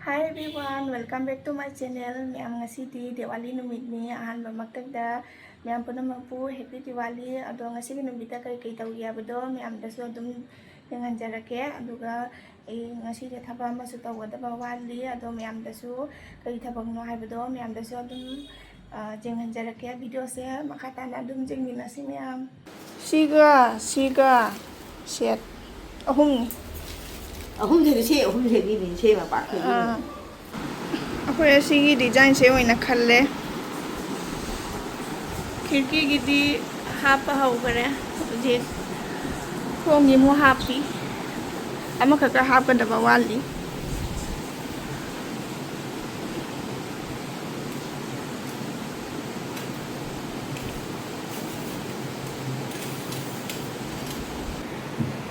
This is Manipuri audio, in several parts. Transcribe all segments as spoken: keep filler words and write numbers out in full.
Hi everyone, welcome back to my channel. ꯃꯌꯥꯝ, ꯉꯁꯤꯗꯤ ꯗꯤꯋꯥꯂꯤ ꯅꯨꯃꯤꯠꯅꯤ꯫ ꯑꯍꯥꯟꯕꯃꯛꯇꯗ ꯃꯌꯥꯝ ꯄꯨꯝꯅꯃꯛꯄꯨ Happy Diwali꯫ ꯑꯗꯣ ꯉꯁꯤꯒꯤ ꯅꯨꯃꯤꯠꯇ ꯀꯔꯤ ꯀꯔꯤ ꯇꯧꯒꯦ ꯍꯥꯏꯕꯗꯣ ꯃꯌꯥꯝꯗꯁꯨ ꯑꯗꯨꯝ ꯌꯦꯡꯍꯟꯖꯔꯛꯀꯦ꯫ ꯑꯗꯨꯒ ꯑꯩ ꯉꯁꯤꯁꯦ ꯊꯕꯛ ꯑꯃꯁꯨ ꯇꯧꯒꯗꯕ ꯋꯥꯠꯂꯤ꯫ ꯑꯗꯣ ꯃꯌꯥꯝꯗꯁꯨ ꯀꯔꯤ ꯊꯕꯛꯅꯣ ꯍꯥꯏꯕꯗꯣ ꯃꯌꯥꯝꯗꯁꯨ ꯑꯗꯨꯝ, ꯑ, ꯌꯦꯡꯍꯟꯖꯔꯛꯀꯦ꯫ ꯚꯤꯗꯤꯑꯣꯁꯦ ꯃꯈꯥ ꯇꯥꯅ ꯑꯗꯨꯝ ꯌꯦꯡꯃꯤꯟꯅꯁꯤ ꯃꯌꯥꯝ꯫ ꯁꯤꯒ ꯁꯤꯒ ꯁꯦꯠ ꯑꯍꯨꯝꯅꯤ꯫ ꯑꯍꯨꯝꯁꯤꯗꯤ ꯁꯤ ꯑꯍꯨꯝꯁꯤꯗꯤ ꯁꯤ ꯃꯄꯥ ꯑꯥ꯫ ꯑꯩꯈꯣꯏ ꯑꯁꯤꯒꯤ ꯗꯤꯖꯥꯏꯟꯁꯦ ꯑꯣꯏꯅ ꯈꯜꯂꯦ꯫ ꯈꯤꯔꯀꯤꯒꯤꯗꯤ ꯍꯥꯞꯄ ꯍꯧꯈꯔꯦ ꯍꯧꯖꯤꯛ꯫ ꯊꯣꯡꯒꯤ ꯑꯃꯨꯛ ꯍꯥꯞꯄꯤ꯫ ꯑꯃꯈꯛꯀ ꯍꯥꯞꯀꯗꯕ ꯋꯥꯠꯂꯤ꯫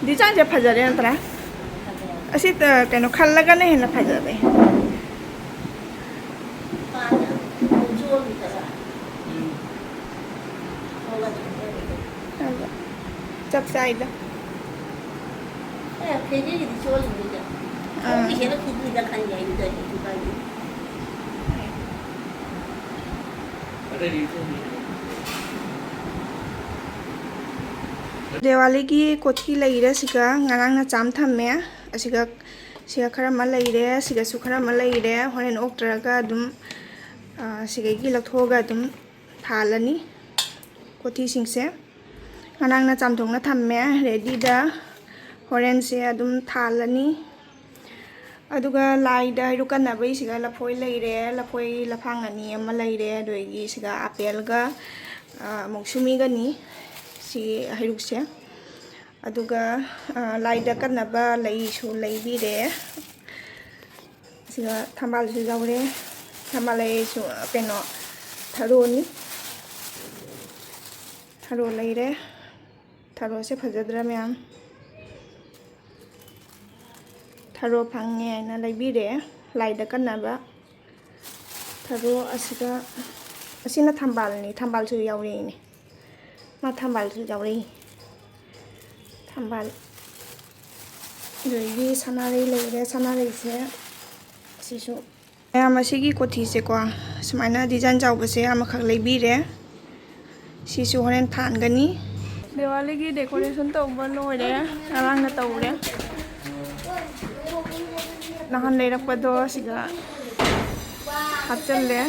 ꯗꯤꯖꯥꯏꯟꯁꯦ ꯐꯖꯔꯦ ꯅꯠꯇ꯭ꯔꯥ? ꯑꯁꯤ, ꯑ, ꯀꯩꯅꯣ ꯈꯜꯂꯒꯅ ꯍꯦꯟꯅ ꯐꯖꯔꯦ꯫ ꯆꯞ ꯆꯥꯏꯗ꯫ ꯑꯥ꯫ ꯗꯤꯋꯥꯂꯤꯒꯤ ꯀꯣꯊꯤ ꯂꯩꯔꯦ꯫ ꯁꯤꯒ ꯉꯔꯥꯡꯅ ꯆꯥꯝ ꯊꯝꯃꯦ꯫ ꯑꯁꯤꯒ, ꯁꯤꯒ ꯈꯔ ꯑꯃ ꯂꯩꯔꯦ, ꯁꯤꯒꯁꯨ ꯈꯔ ꯑꯃ ꯂꯩꯔꯦ꯫ ꯍꯣꯔꯦꯟ ꯑꯣꯛꯇ꯭ꯔꯒ ꯑꯗꯨꯝ, ꯑ, ꯁꯤꯗꯒꯤ ꯂꯧꯊꯣꯛꯑꯒ ꯑꯗꯨꯝ ꯊꯥꯜꯂꯅꯤ ꯀꯣꯊꯤꯁꯤꯡꯁꯦ꯫ ꯉꯔꯥꯡꯅ ꯆꯥꯝꯊꯣꯛꯅ ꯊꯝꯃꯦ ꯔꯦꯗꯤꯗ꯫ ꯍꯣꯔꯦꯟꯁꯦ ꯑꯗꯨꯝ ꯊꯥꯜꯂꯅꯤ꯫ ꯑꯗꯨꯒ ꯂꯥꯏꯗ ꯍꯩꯔꯨꯛ ꯀꯠꯅꯕꯒꯤꯁꯤꯒ ꯂꯐꯣꯏ ꯂꯩꯔꯦ, ꯂꯐꯣꯏ ꯂꯐꯥꯡ ꯑꯅꯤ ꯑꯃ ꯂꯩꯔꯦ, ꯑꯗꯨꯗꯒꯤ ꯁꯤꯒ ꯑꯥꯄꯦꯜꯒ, ꯑ, ꯃꯧꯁꯃꯤꯒꯅꯤ ꯁꯤ ꯍꯩꯔꯨꯛꯁꯦ꯫ ꯑꯗꯨꯒ, ꯑ, ꯂꯥꯏꯗ ꯀꯠꯅꯕ ꯂꯩꯁꯨ ꯂꯩꯕꯤꯔꯦ꯫ ꯁꯤꯒ ꯊꯝꯕꯥꯜꯁꯨ ꯌꯥꯎꯔꯦ꯫ ꯊꯝꯕꯥꯜ ꯂꯩꯁꯨ, ꯀꯩꯅꯣ, ꯊꯔꯣꯅꯤ꯫ ꯊꯔꯣ ꯂꯩꯔꯦ꯫ ꯊꯔꯣꯁꯦ ꯐꯖꯗ꯭ꯔꯥ ꯃꯌꯥꯝ? ꯊꯔꯣ ꯐꯪꯉꯦ ꯍꯥꯏꯅ ꯂꯩꯕꯤꯔꯦ ꯂꯥꯏꯗ ꯀꯠꯅꯕ꯫ ꯊꯔꯣ ꯑꯁꯤꯗ, ꯑꯁꯤꯅ ꯊꯝꯕꯥꯜꯅꯤ, ꯊꯝꯕꯥꯜꯁꯨ ꯌꯥꯎꯔꯛꯏꯅꯦ꯫ ꯃꯥ ꯊꯝꯕꯥꯜꯁꯨ ꯌꯥꯎꯔꯛꯏ꯫ ꯊꯝꯕꯥꯜ꯫ ꯑꯗꯒꯤ ꯁꯅꯥꯔꯩ ꯂꯩꯔꯦ꯫ ꯁꯅꯥꯔꯩꯁꯦ ꯁꯤꯁꯨ ꯃꯌꯥꯝ, ꯑꯁꯤꯒꯤ ꯀꯣꯊꯤꯁꯦꯀꯣ, ꯁꯨꯃꯥꯏꯅ ꯗꯤꯖꯥꯏꯟ ꯆꯥꯎꯕꯁꯦ ꯑꯃꯈꯛ ꯂꯩꯕꯤꯔꯦ꯫ ꯁꯤꯁꯨ ꯍꯣꯔꯦꯟ ꯊꯥꯟꯒꯅꯤ꯫ ꯗꯤꯋꯥꯂꯤꯒꯤ ꯗꯦꯀꯣꯔꯦꯁꯟ ꯇꯧꯕ ꯂꯣꯏꯔꯦ, ꯉꯔꯥꯡꯅ ꯇꯧꯔꯦ꯫ ꯅꯍꯥꯟ ꯂꯩꯔꯛꯄꯗꯣ ꯁꯤꯗ ꯍꯥꯞꯆꯜꯂꯦ꯫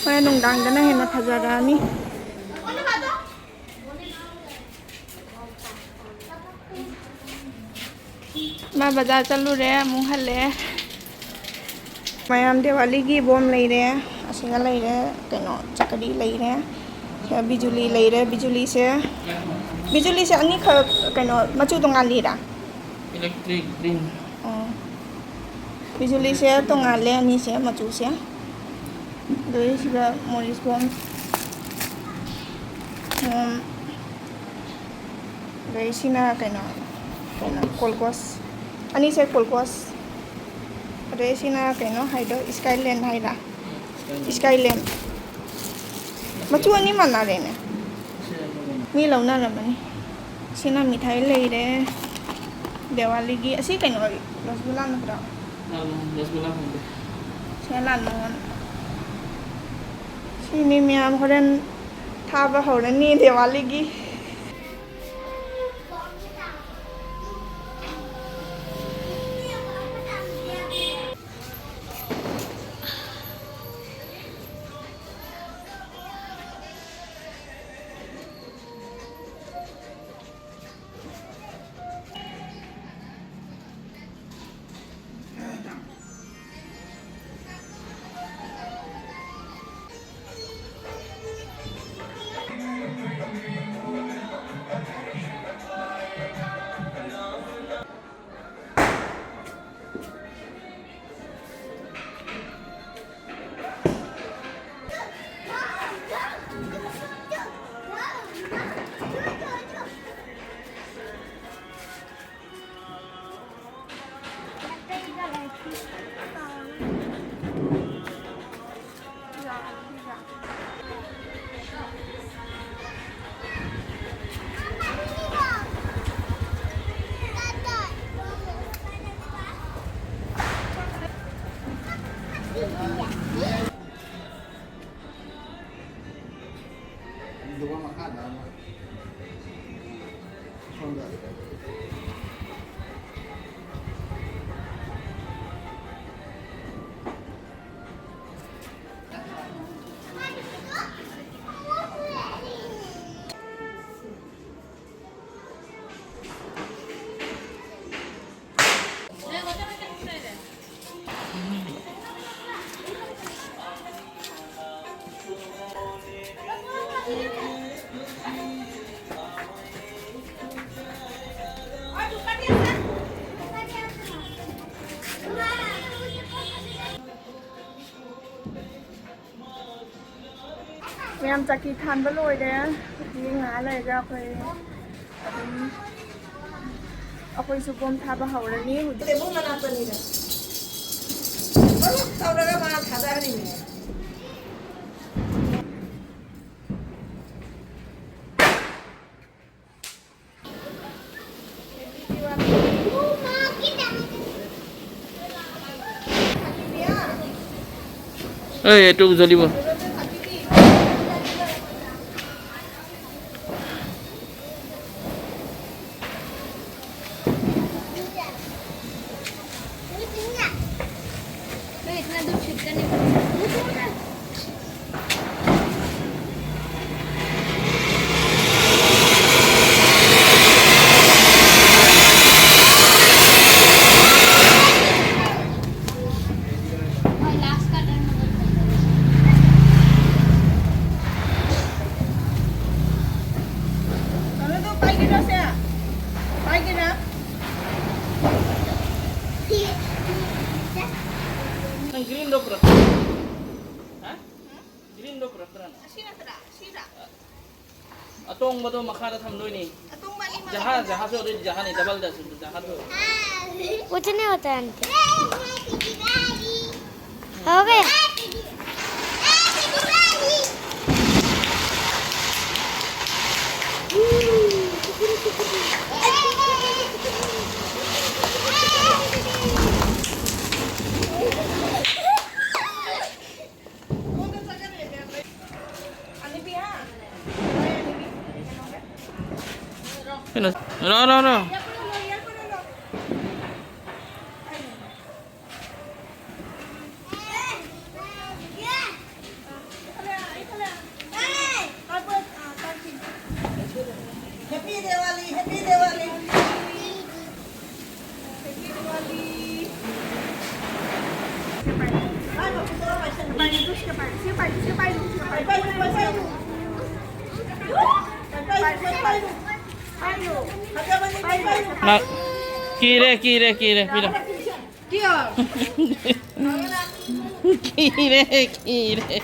ꯍꯣꯔꯦꯟ ꯅꯨꯡꯗꯥꯡꯗꯅ ꯍꯦꯟꯅ ꯐꯖꯔꯛꯑꯅꯤ꯫ ꯃꯥ ꯕꯖꯥꯔ ꯆꯠꯂꯨꯔꯦ, ꯑꯃꯨꯛ ꯍꯜꯂꯛꯑꯦ꯫ ꯃꯌꯥꯝ ꯗꯤꯋꯥꯂꯤꯒꯤ ꯕꯣꯝ ꯂꯩꯔꯦ, ꯑꯁꯤꯒ ꯂꯩꯔꯦ, ꯀꯩꯅꯣ, ꯆꯀꯔꯤ ꯂꯩꯔꯦ, ꯕꯤꯖꯨꯂꯤ ꯂꯩꯔꯦ꯫ ꯕꯤꯖꯨꯂꯤꯁꯦ, ꯕꯤꯖꯨꯂꯤꯁꯦ ꯑꯅꯤꯈꯛ, ꯀꯩꯅꯣ, ꯃꯆꯨ ꯇꯣꯉꯥꯜꯂꯤꯔꯥ? Electric green. ꯑꯣ, ꯕꯤꯖꯨꯂꯤꯁꯦ ꯇꯣꯉꯥꯜꯂꯦ, ꯑꯅꯤꯁꯦ ꯃꯆꯨꯁꯦ꯫ ꯑꯗꯨꯒ ꯁꯤꯒ ꯃꯣꯔꯤꯁ ꯕꯣꯝ꯫ ꯎꯝ, ꯑꯗꯩ ꯁꯤꯅ ꯀꯩꯅꯣ, ꯀꯩꯅꯣ, ꯀꯣꯜꯒꯣꯁ꯫ ꯑꯅꯤꯁꯦ ꯀꯣꯜꯒꯣꯁ꯫ ꯑꯗꯩ ꯁꯤꯅ ꯀꯩꯅꯣ ꯍꯥꯏꯗꯣ, ꯏꯁꯀꯥꯏ ꯂꯦꯝ ꯍꯥꯏꯔ? ꯏꯁꯀꯥꯏ ꯂꯦꯝ꯫ ꯃꯆꯨ ꯑꯅꯤ ꯃꯥꯟꯅꯔꯦꯅꯦ꯫ ꯃꯤ ꯂꯧꯅꯔꯝꯃꯅꯤ꯫ ꯁꯤꯅ ꯃꯤꯊꯥꯏ ꯂꯩꯔꯦ꯫ ꯗꯤꯋꯥꯂꯤꯒꯤ꯫ ꯑꯁꯤ ꯀꯩꯅꯣ, ꯔꯁꯒꯨꯂꯥ ꯅꯠꯇ꯭ꯔꯣ? ꯂꯥꯜ ꯃꯣꯍꯟ, ꯔꯁꯒꯨꯂꯥ ꯈꯪꯗꯦ꯫ ꯁꯤꯅ ꯂꯥꯜ ꯃꯣꯍꯟ꯫ ꯁꯤꯅꯤ ꯃꯌꯥꯝ ꯍꯣꯔꯦꯟ ꯊꯥꯕ ꯍꯧꯔꯅꯤ ꯗꯤꯋꯥꯂꯤꯒꯤ꯫ ꯃꯌꯥꯝ ꯆꯥꯀꯤ ꯊꯥꯟꯕ ꯂꯣꯏꯔꯦ꯫ ꯍꯧꯖꯤꯛ ꯉꯥꯏꯍꯥꯛ ꯂꯩꯔꯒ ꯑꯩꯈꯣꯏ ꯑꯗꯨꯝ ꯑꯩꯈꯣꯏꯁꯨ ꯕꯣꯝ ꯊꯥꯕ ꯍꯧꯔꯅꯤ ꯍꯧꯖꯤꯛ꯫ ꯇꯧꯔꯒ ꯃꯥ ꯊꯥꯗꯍꯜꯂꯤꯅꯦ꯫ এই, এইটো জ্বলিব। ꯅꯪ ꯒ꯭ꯔꯤꯟꯗꯣ ꯄꯨꯔꯛ-, ꯍꯥ? ꯒ꯭ꯔꯤꯟꯗꯣ ꯄꯨꯔꯛꯇ꯭ꯔꯥ ꯅꯪ? ꯑꯁꯤ ꯅꯠꯇ꯭ꯔꯥ? ꯁꯤꯔꯥ? ꯑꯇꯣꯡꯕꯗꯣ ꯃꯈꯥꯗ ꯊꯝꯗꯣꯏꯅꯤ꯫ ꯑꯇꯣꯡꯕ ꯑꯅꯤꯃꯛ꯫ ꯖꯍꯥꯖ, ꯖꯍꯥꯖ ꯑꯣꯏꯔꯗꯤ ꯖꯍꯥꯖꯅꯤ, ꯗꯕꯜꯗ ꯖꯍꯥꯖ ꯑꯣꯏꯔꯗꯤ꯫ कुछ नहीं होता है आंटी। हो गया। ꯀꯩꯅꯣ, ꯂꯥꯛꯑꯣ, ꯂꯥꯛꯑꯣ, ꯂꯥꯛꯑꯣ꯫ Happy Diwali, Happy Diwali. Happy Diwali. ꯅ-, ꯀꯤꯔꯦ, ꯀꯤꯔꯦ, ꯀꯤꯔꯦ, ꯄꯤꯔꯣ꯫ ꯀꯤꯔꯦ, ꯀꯤꯔꯦ꯫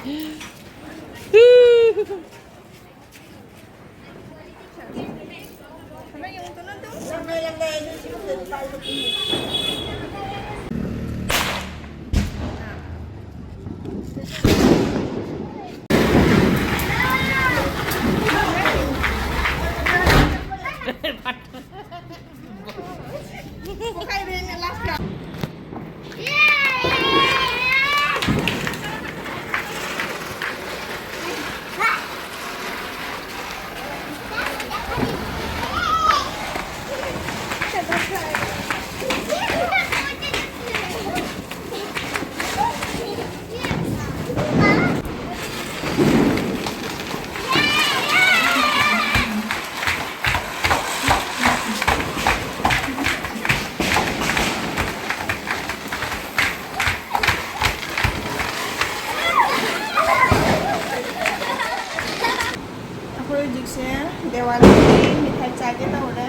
ꯑꯩꯈꯣꯏ ꯍꯧꯖꯤꯛꯁꯦ ꯗꯦꯋꯥꯂꯤꯒꯤ ꯃꯤꯊꯥꯏ ꯆꯥꯒꯦ ꯇꯧꯔꯦ꯫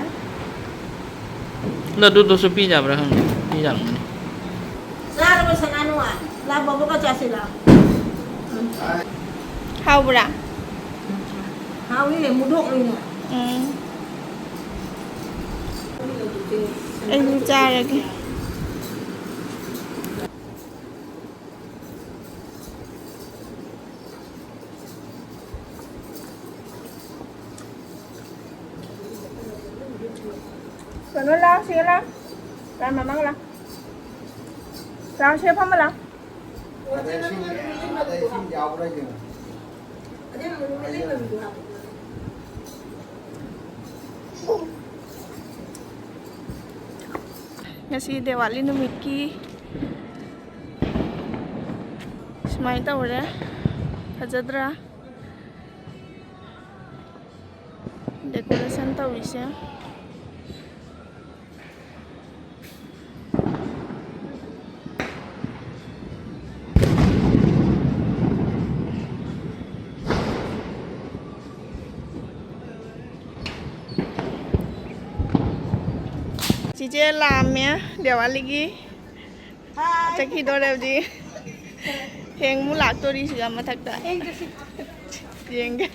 ꯑꯗꯨꯗꯨꯁꯨ ꯄꯤꯖꯕ꯭ꯔꯥ ꯈꯪꯗꯦ, ꯄꯤꯖꯔꯝꯒꯅꯤ꯫ ꯆꯥꯔꯕ ꯁꯅꯥꯅꯨ? ꯂꯥ, ꯕꯕꯣꯛꯀ ꯆꯥꯁꯤ ꯂꯥ꯫ ꯍꯥꯎꯕ꯭ꯔꯥ? ꯍꯥꯎꯏꯅꯦ, ꯃꯨꯗꯣꯛꯅꯤꯅꯦ꯫ ꯎꯝ꯫ ꯑꯩꯁꯨ ꯆꯥꯔꯒꯦ꯫ ꯀꯩꯅꯣ, ꯂꯥꯎ, ꯁꯤꯗ ꯂꯥꯎ꯫ ꯂꯥꯎ, ꯃꯃꯥꯒ ꯂꯥꯎ꯫ ꯂꯥꯎ, ꯁꯤꯗ ꯐꯝꯃ ꯂꯥꯎ꯫ ꯑꯗꯩ ꯏꯁꯤꯡ, ꯑꯗꯩ ꯏꯁꯤꯡ ꯌꯥꯎꯕ꯭ꯔꯥ ꯌꯦꯡꯉꯨ꯫ ꯉꯁꯤ ꯗꯦꯋꯥꯂꯤ ꯅꯨꯃꯤꯠꯀꯤ ꯁꯨꯃꯥꯏꯅ ꯇꯧꯔꯦ꯫ ꯐꯖꯗ꯭ꯔꯥ? Decoration ꯇꯧꯔꯤꯁꯦ꯫ ꯆꯤꯆꯦ ꯂꯥꯛꯑꯝꯃꯦ ꯗꯤꯋꯥꯂꯤꯒꯤ꯫ ꯆꯠꯈꯤꯗꯣꯔꯦ ꯍꯧꯖꯤꯛ꯫ ꯍꯌꯦꯡ ꯑꯃꯨꯛ ꯂꯥꯛꯇꯣꯔꯤ ꯁꯤꯒ ꯃꯊꯛꯇ꯫ ꯌꯦꯡꯒꯦ꯫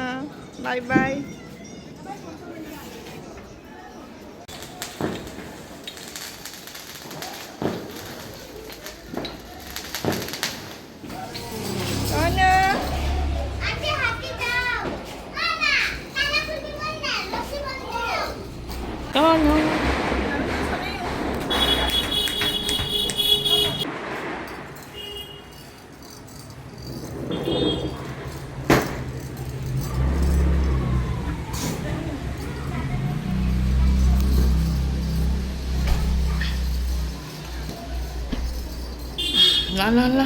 ꯑꯥ, ꯕꯥꯏ ꯕꯥꯏ꯫ ꯂꯥ ꯂꯥ ꯂꯥ꯫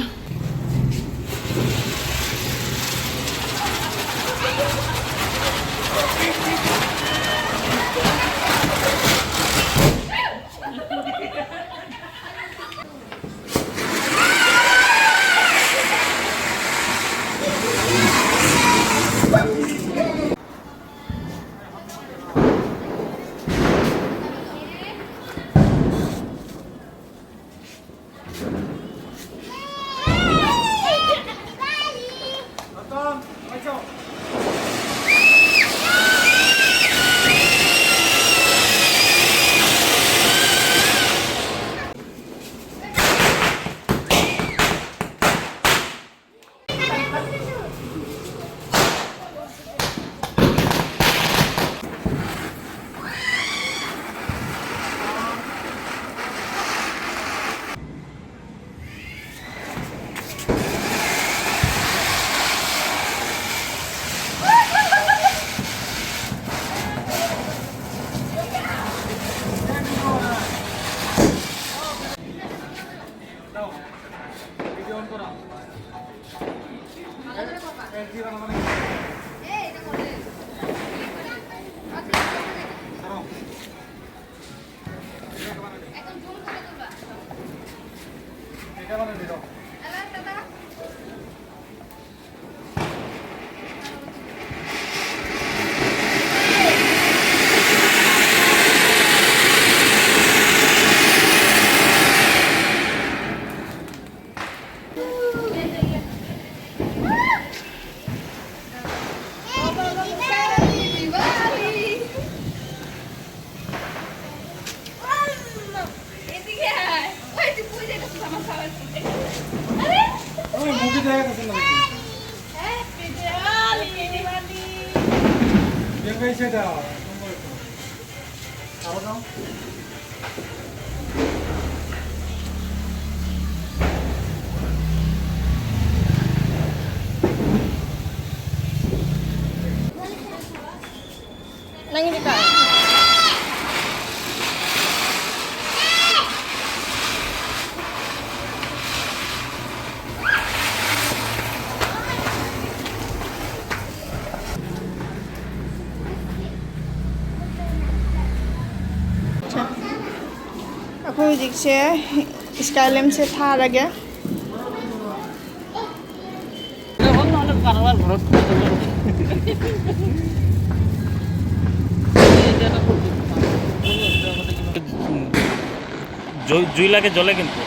ꯅꯪꯒꯤꯗꯤ ꯀꯥꯏ? ꯑꯩꯈꯣꯏ ꯍꯧꯖꯤꯛꯁꯦ ꯁ꯭ꯀꯥꯏ ꯂꯦꯝꯞꯁꯦ ꯊꯥꯔꯒꯦ꯫ জুই, জুই লাগে, জ্বলে কিন্তু।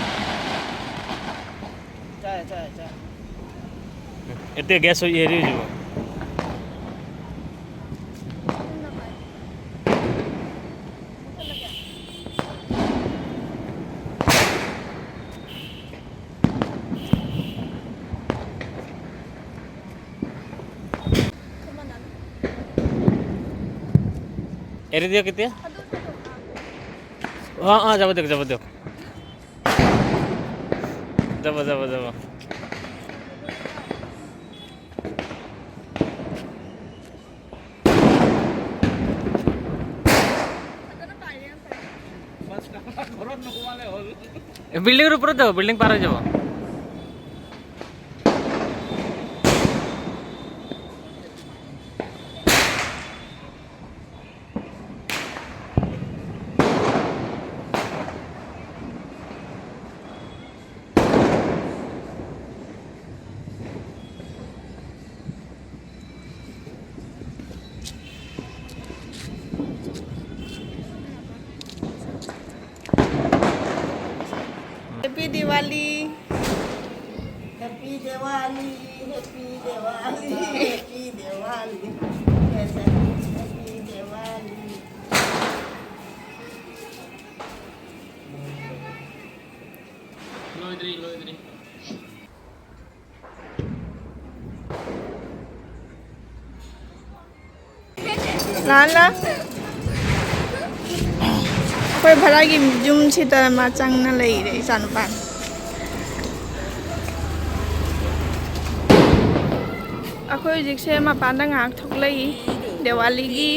এতিয়া গেছ হৈ হেৰি হৈ যাব। এৰি দিয়ক এতিয়া। অ, অ, যাব দিয়ক, যাব দিয়ক। যাব, যাব, যাব। বিল্ডিংৰ ওপৰত যাব, বিল্ডিং পাৰ হৈ যাব। Happy Diwali. Happy Diwali, Happy Diwali, Happy Diwali. Yes, Happy Diwali. ꯂꯣꯏꯗ꯭ꯔꯤ, ꯂꯣꯏꯗ꯭ꯔꯤ꯫ ꯂꯥꯛꯑꯣ, ꯂꯥꯛꯑꯣ꯫ ꯑꯩꯈꯣꯏ ꯚꯔꯥꯒꯤ ꯌꯨꯝꯁꯤꯗ ꯃꯥ ꯆꯪꯅ ꯂꯩꯔꯦ, ꯏꯆꯥꯅꯨꯄꯥꯅ꯫ ꯑꯩꯈꯣꯏ ꯍꯧꯖꯤꯛꯁꯦ ꯃꯄꯥꯟꯗ ꯉꯥꯏꯍꯥꯛ ꯊꯣꯛꯂꯛꯏ, ꯗꯦꯋꯥꯂꯤꯒꯤ꯫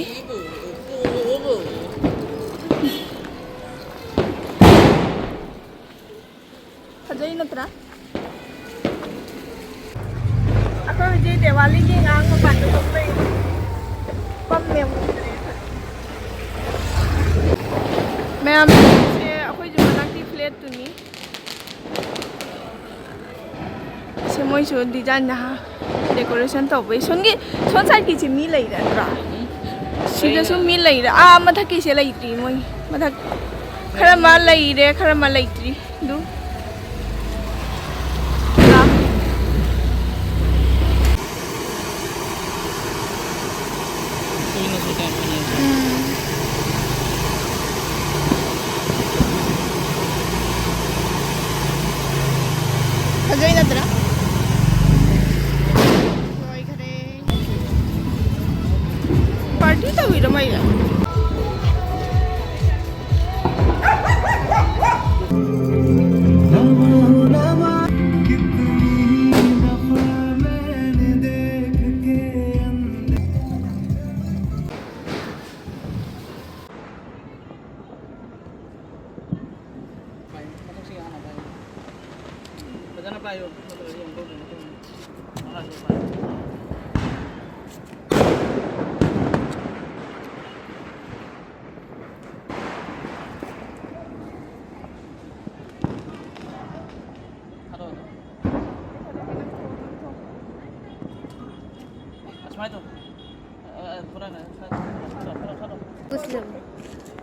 ꯐꯖꯩ ꯅꯠꯇ꯭ꯔꯥ? ꯑꯩꯈꯣꯏ ꯍꯧꯖꯤꯛ ꯗꯦꯋꯥꯂꯤꯒꯤ ꯉꯥꯏꯍꯥꯛ ꯃꯄꯥꯟꯗ ꯊꯣꯛꯂꯛꯏ꯫ ꯐꯝꯃꯦ ꯑꯃꯨꯛ꯫ ꯃꯌꯥꯝ ꯁꯦ ꯑꯩꯈꯣꯏꯁꯨ ꯃꯅꯥꯛꯀꯤ flat ꯇꯨꯅꯤ꯫ ꯁꯦ ꯃꯣꯏꯁꯨ design ꯅꯍꯥ decoration ꯇꯧꯕꯩ꯫ ꯁꯣꯝꯒꯤ, ꯁꯣꯝ side ꯀꯤꯁꯦ ꯃꯤ ꯂꯩꯔꯗ꯭ꯔꯥ? ꯁꯤꯗꯁꯨ ꯃꯤ ꯂꯩꯔꯦ꯫ ꯑꯥ, ꯃꯊꯛꯀꯤꯁꯦ ꯂꯩꯇ꯭ꯔꯤ ꯃꯣꯏ꯫ ꯃꯊꯛ ꯈꯔ ꯑꯃ ꯂꯩꯔꯦ, ꯈꯔ ꯑꯃ ꯂꯩꯇ꯭ꯔꯤ꯫ ꯑꯗꯨ ꯎꯝ꯫ ꯐꯖꯩ ꯅꯠꯇ꯭ꯔꯥ? ꯂꯣꯏꯈꯔꯦ꯫ Party ꯇꯧꯔꯤꯔꯣ ꯃꯩꯗ? ꯐꯖꯅ ꯄꯥꯏꯌꯨ꯫ ꯑꯁꯨꯃꯥꯏꯅ ꯇꯧ꯫ ꯑ, ꯑ, ꯄꯨꯔꯥ ꯀꯩꯅꯣ, ꯈꯔ, ꯈꯔ, ꯈꯔ, ꯈꯔ꯫